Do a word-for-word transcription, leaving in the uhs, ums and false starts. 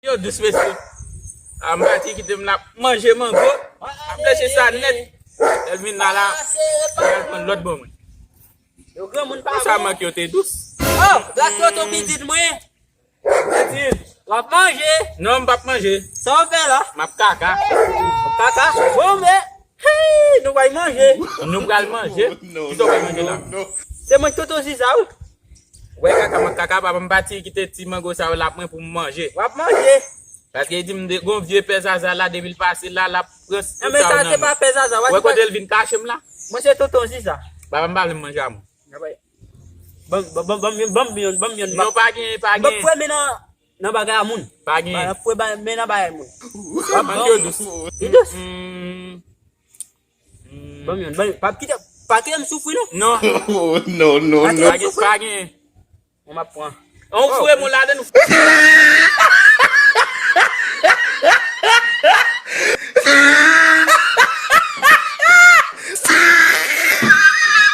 Yo dous mesye. A m pati kite m la manje mango. M ap lèche sa nèt. Lè l vin la la, l al pran lòt ban mwen. Yo granmoun pa sa mank yo te dous. Oh, la toto pitit mwen. Pitit, w ap manje? Non, m p ap manje. Sa w fè la? M ap kaka. Kaka? Bon, men, hey, nou pral manje. Nou pral manje? Kisa w pral manje la? Se mwen ki toto ziza, wi. Wè kaka, m ap kaka, papa m pati kite ti mango sa yo la mwen pou m manje. W ap manje? Paske li di m de gon vye pè zaza la depi l pase la, l ap pran tout sa yo nan men. Sa se pa pè zaza, wè kote l vin kache m la? Mwen se tonton ziza. Papa m pa vle m manje a mwen. Ban m, ban m, ban m, ban m, ban m, ban m, ban m, ban m. Non, pa gen, pa gen. Ban m fwe men nan, nan bagay a moun. Pa gen. Ban m fwe ba- men nan bagay moun. Sa mank yo dous. Li dous. Mm. Ban m youn, ban m, pa kite, pa kite m soufri non. Non. Oh, no, no, Pa kite no. Pa m gen, soufri. Pa gen. Mwen m ap pran. On fure moun ladan nou.